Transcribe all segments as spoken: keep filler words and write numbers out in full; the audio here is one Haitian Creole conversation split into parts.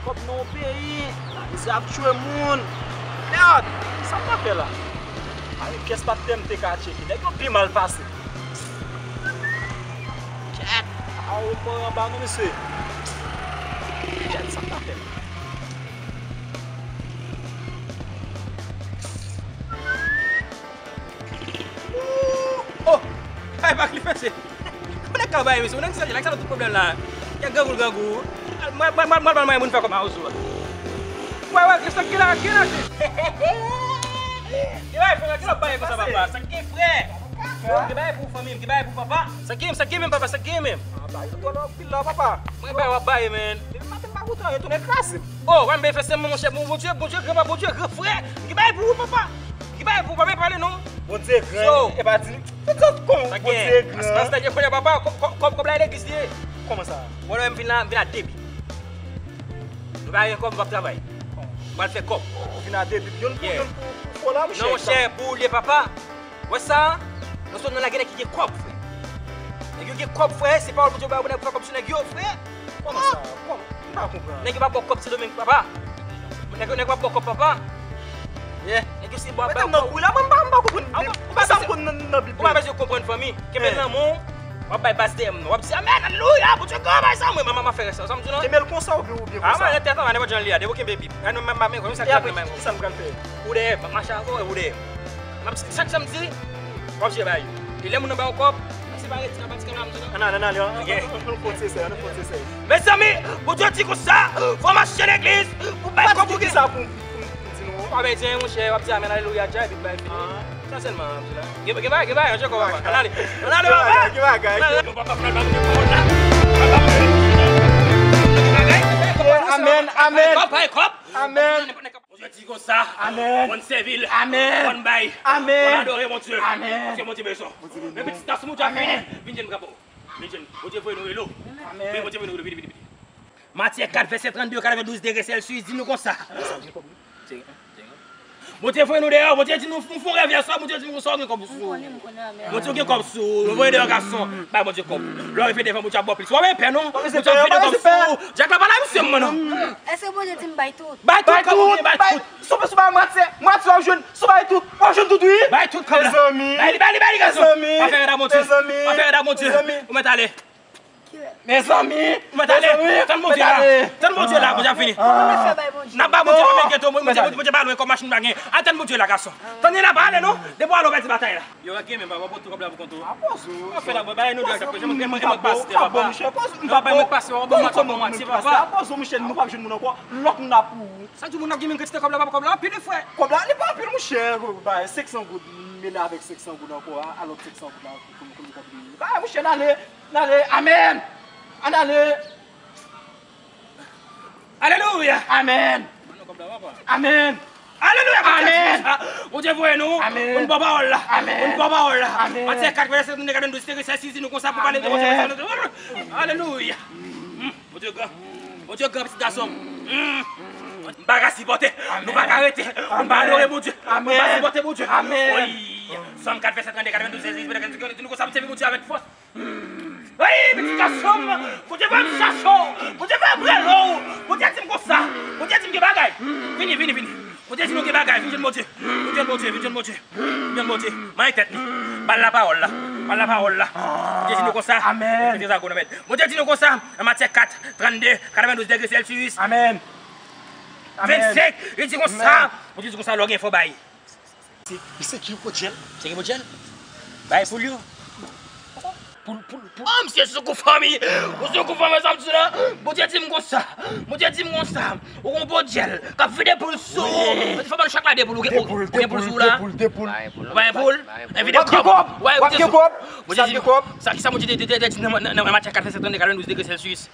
Kòb nan yon peyi, lamize ap tchwe moun. Mèd! Sa m ta fè la? Avèk pyès pa tè m te ka tcheke. Nèg yo pi mal pase. Kèt! A ou mò anba non, mesye. Kèt, sa m ta fè la? Oh! Kay bak li fese. Ou nèg ka bay, mesye, ou nèg serye, nèg sa tout pwoblèm la. Kèk grangou l grangou. Mwen, mwen, mwen, mwen, mwen, moun fè kòb a ozo a. Wè, wè, sa ki la, ki la, ki. Ki bay, frè, ki la bay konsa, papa? Sa ki frè? Ki bay pou fanmi, ki bay pou papa? Sa ki, sa ki menm, papa, sa ki menm? Ah, bay yo twò la, pil la, papa. Mwen bay, w ap bay, men. Depi maten, m pa kontan, yo tounen kraze m. Oh, w ap bay fè sèlman, monchè, bon, Bondye, Bondye, gran, Bondye, gran frè. Ki bay pou ou, papa? Ki bay pou ou, pa pale non. Bondye gran, e pa di. Tout sa kon Bondye gran. Sa gen kounye a, papa, kòb, kòb, kòb la e legliz li ye. Kòman sa? Wè, m vin la, m vin a debi. Nou pa gen kòb, nou p ap travay. Ou pral fè kòb. Ou vin a debi. Youn pou youn pou, pou fò la, monchè. Non, monchè, pou ou li ye, papa. Wè sa? Nan zòn nan la gen nèg ki gen kòb, frè. Nèg yo gen kòb, frè, se pawòl Bondye ba yo pou nèg fè kòb sou nèg yo, frè. Kòman sa? Kòman? M pa konprann. Nèg yo pa ba w kòb Sendomeng, papa. Nèg yo, nèg yo pa ba w kòb, papa. Yeah. Nèg yo se bò a ba w kòb. Ou pa bezwen konprann fanmi. Kenbe l nan men w. W ap bay bas dèyè m nan. W ap di, amèn, alelouya, Bondye gran, bay sa mwen, manman, m ap fè rès la. Sa m di w la? Kenbe l konsa oubyen, oubyen konsa? Ah, mwen, tèt anba, nenpòt jan li a, depi w kenbe Bib. Ann, mwen, mwen, mwen, mwen, sa k ap nan men mwen. Ki sa m pral fè? Ou dèyè, m ap mache avè w, ou dèyè. M ap, chak sa m di, w ap jwe bay. E lè moun nan ba w kòb, m ap separe ti nan pati kòb la, m di nou. Ann ale, ann ale, ann, ann, ann, ann fè ti esèy, ann fè ti esèy. Mezanmi, Bondye di konsa, fò w mache legliz, pou bay kòb ou gen. Sa pou m, pou m, pou m di nou. W ap di, monchè, w ap di amèn, alelouya, dja, epi bay fini. Sa sèlman, m di la. Gen, gen bagay, gen bagay, ann jwe kòb, papa. Ann ale, ann ale, papa. Gen bagay, gen bagay. Ann ale, papa, pral ba nou pawòl la. Amèn, amèn. Kòb, bay kòb. Amèn. Bondye di konsa, amèn, konn sèvi l, amèn, konn bay, amèn, konn adore Bondye. Amèn. Se Bondye bezwen. Men pitit gason Bondye ap vini, vin jwenn papa w. Vin jwenn. Bondye voye nou rele w. Amèn. Wi, Bondye voye nou rele w. Vini, vini, vini. Matyè kat, vèsè trannde, katrevendouz degre Sèlsis, di nou konsa. Bondye voye nou deyò, Bondye di nou, nou fè yon rèv yè swa, Bondye di nou konsa, w gen kòb sou ou. Bondye gen kòb sou ou, nou voye deyò gason, bay Bondye kòb. Lè w rive devan Bondye ap ba w plis. W ap pè non, Bondye ap vide kòb sou ou. Dyak la pa la, misye, mwen non. Èske Bondye di m bay tout? Bay tout, kòb ou gen, bay tout. Si w bay mwatye, mwatye w ap jwenn. Si w bay tout, w ap jwenn tout, wi. Bay tout kòb la. Mezanmi. Bay li, bay li, bay li, gason. Mezanmi. Pa fè rèd a Bondye. Mezanmi. Pa fè rèd a Bondye. Mezanmi. Ou mèt ale. Mezanmi. Ou mèt ale. Tann Bondye la. Tann Bondye la, Bondye ap vini. N ap ba Bondye kòb, men geto, Bondye, Bondye pa lwen, kòb machin pa gen. Al tann Bondye la, gason. Tann li la, pa ale non. Depi w ale, w pèdi batay la. Yo, gen men, papa, pote kòb la pou kont ou. Apozo. Ou fè la, bay nou dèyè, pastè, papa. Ou pa bay mwen pastè, ou pa ban mwen ti, papa. Apozo, monchè, nou p ap jwenn moun ankò. Lòt moun ap pou ou. Sa di moun ap gen menm kantite kòb la, papa, kòb la anpil, wi, frè. Kòb la, li pa anpil, monchè. Bay senk san goud, mele avèk senk san goud ankò, a, a lòt senk san goud la, pou, pou, pou, pou, bay, monchè, n ale, n ale, amèn. Ann ale. Alelouya. Amèn. Amèn. Alelouya. Amèn. Bondye voye nou. Amèn. Pou n ba pawòl la. Amèn. Pou n ba pawòl la. Amèn. Matyè kat, vèsè trannde, katrevendouz, te resèsi nou konsa pou pale de Bondye. Alelouya. Bondye gran. Bondye gran, pitit gason. M pa ka sipòte. Nou pa ka rete. M pa adore Bondye. M pa sipòte Bondye. Amèn. Wi. Sòm kat, vèsè trannde, katrevendouz, te resèsi nou konsa pou n sèvi Bondye avèk fòs. Wi, pitit gason m, Bondye voye m chache w, Bondye voye m rele w, Bondye di m konsa, Bondye di m gen bagay. Vini, vini, vini. Bondye di nou gen bagay, vin jwenn Bondye. Vin jwenn Bondye, vin jwenn Bondye. Vin jwenn Bondye. Manye tèt li. Ba l lapawòl la. Ba l lapawòl la. Bondye di nou konsa. Amèn. Bondye di nou konsa. Nan Matyè kat, trannde, katrevendouz degre Sèlsis. Amèn. Vennsenk, li di konsa. Bondye di konsa, lè w gen fò bay. Misye, misye ki podyèl? Misye ki podyèl? Bay poul yo. Poul, poul, poul. Oh, misye sou kou fanmi. Ou sou kou fanmi, sa m di la. Bondye di m konsa. Bondye di m konsa. Ou gon podyèl k ap vide poul sou ou. Wi. Fò ban chak la de poul. Ou gen, ou gen poul sou ou la? De poul, de poul, de poul. Bay poul. Bay poul. Envite kòb. W ap gen kòb. W ap gen kòb. Bondye di m konsa. Kisa Bondye te, te, te, te di nan, nan, nan Matyè kat, vèsè trannde, katrevendouz degre Sèlsis?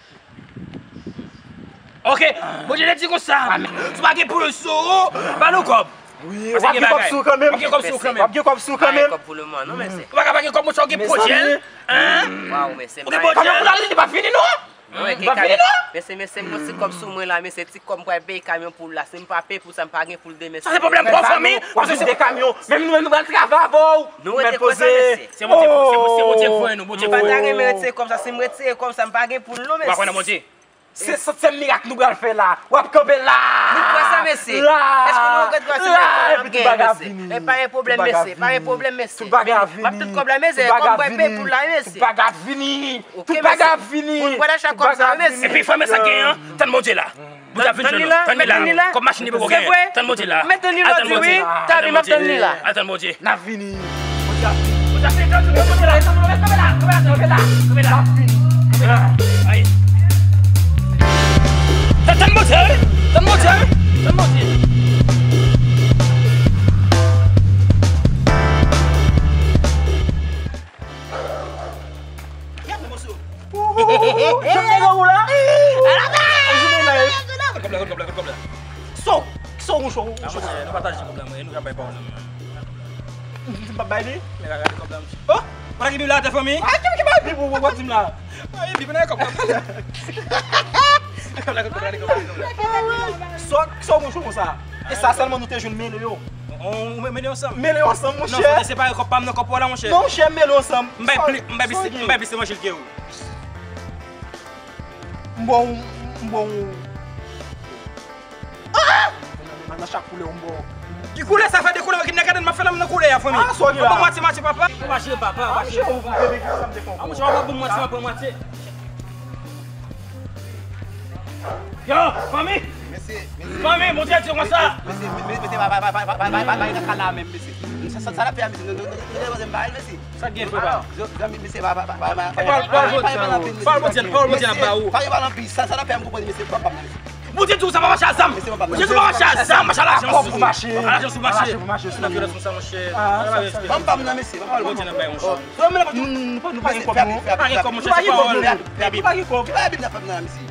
Ok, Bondye te di konsa, si w pa gen poul sou ou, ba nou kòb. Wi, w ap gen kòb sou ou kanmenm. W ap gen kòb sou ou kanmenm. W ap gen kòb sou ou kanmenm. Pa gen kòb pou lemoman non, mesye. Ou pa ka pa gen kòb, monchè, ou gen podyèl. Hein? Waw, mesye. Ou gen podyèl. Kamyon pou la, li pa fini non. Li pa fini non. Mesye, mesye, m gon ti kòb sou mwen la, mesye, ti kòb m pral peye kamyon poul la. Si m pa peye poul sa, m pa gen poul demen. Sa se pwoblèm pa w, fanmi. W ap vide kamyon. Menm nou menm nou pral travay avè w. Nou rete konsa, mesye. Se Bondye, se Bondye, se Bondye k voye nou, Bondye k voye nou. M pa ta renmen retire kòb sa, si m retire kòb sa, m pa gen poul non, mesye. Ou pa kwè nan Bondye? Se santyèm mirak nou pral fè la. W ap kanpe la. Nou pran sa, mesye. La. Èske nou regrèt pase la, epi tout bagay ap vini. E pa gen pwoblèm, mesye. Pa gen pwoblèm, mesye. Tout bagay ap vini. M ap tout kòb la, mesye. Kòb mwen peye pou la, mesye. Tout bagay ap vini. Tout bagay ap vini. Pou n pral achte kòb sa, mesye. Epi fòme sa gen an, tann Bondye la. Bondye ap vin jwenn nou. Tann li la. Kòb machin li poko genyen. Tann Bondye la. Mete li lòdi, wi. Tann Bondye. Tann Bondye. N ap vini. Bondye ap vini. Bondye ap vini. Kanpe la, kanpe la, kanpe la, kanpe la, kanpe la. N ap vini. Kanpe la. Ay. Tann, tann Bondye, wi. Tann Bondye, wi. Tann Bondye. Gade moso. Janm nèg an ou la. Ou jounen la. Kote kòb la, kote kòb la, kote kòb la. Kisa w, kisa w mouche, ou mouche. Monchè, nou pataje kòb la, mwen, nou ka bay pawòl la, mwen. M p ap bay li. Men gade kòb la, monchè. Oh, pa gen Bib la atè, fanmi? Ah, ki, ki bay Bib ou, ou ap di m la? Ah, Bib nan kòb la. Kòb la, kòb la, kòb la, kòb la. Sa, sa w mouche konsa? E sa sèlman nou te jwenn mele yo. On, on mele yo ansanm. Mele yo ansanm, monchè. Non, fò te separe kòb pa m nan kòb pa w la, monchè. Non, monchè, mele yo ansanm. M bay pli, m bay plis, m bay plis manje l ke ou. M ba w, m ba w. Ah! Nan chak koulè, m ba w. Ki koulè sa fè de koulè, ki nèg gade m ap fè nan koulè a, fanmi? Ah, sa w gen la? Ban m mwatye, mwatye, papa. Manje, papa, manje. Ah, monchè, ou bebe, ki sa m te fè ankò? Ah, monchè, ou pa ban m mwatye, m ap pran mwatye. Yo, fanmi! Mesye, mesye. Fanmi, Bondye di konsa. Mesye, mesye, mesye, pa, pa, pa nan ka la menm, mesye. Sa, sa, sa n ap fè a, mesye? Nou, nou, nou, nou, nou, nou, nou, mesye. Sa gen, frè pa? Zanmi, mesye, pa, pa, pa, pa, pa, pawòl, pawòl Bondye, pawòl Bondye n ap ba ou. Mesye, pa gen pale anpil. Sa, sa n ap fè a, m konprann, mesye, pa, pa, mesye. Bondye di w sa pa mache a zam. Bondye di w pa mache a zam, mache a lajan sou. A lajan sou mache. Nan vyolans konsa, monchè. Ban m pa m nan, mesye. Bondye nan bay, monchè. Nou pa gen kòb, non. Pa gen kòb, monchè, se pawòl. Nou pa gen kòb. Ki bagay Bib la fè m nan, mesye?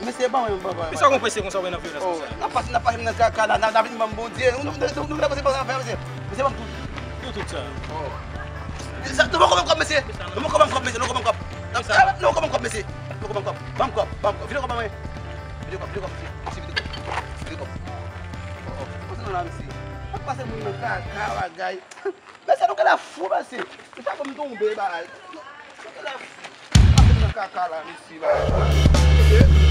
Mesye, ban mwen, ban mwen. Kisa w konn prese konsa, w nan vyolans konsa? N ap pase, n ap pase nan kaka la, n ap vin ban m Bondye. Nou, nou, nou, nou, nou, mesye, ban m tout. Yo tout sa. Sa, nou poko ban m kòb, mesye. Nou poko ban m kòb, mesye. Nou poko ban m kòb. Nou poko ban m kòb, mesye. Nou poko ban m kòb. Ban m kòb, ban m kòb. Vide kòb ban mwen. Vide kòb, vide kòb, mesye. Vide kòb. Vide kòb. Oh, oh. Pase nan la, mesye. N ap pase moun nan kaka, bagay. Mesye, nou genlè fou, mesye. Nou pa konn tonbe, bagay. Nou genlè fou. Pase nan kaka la, mesye, bagay. Mesye.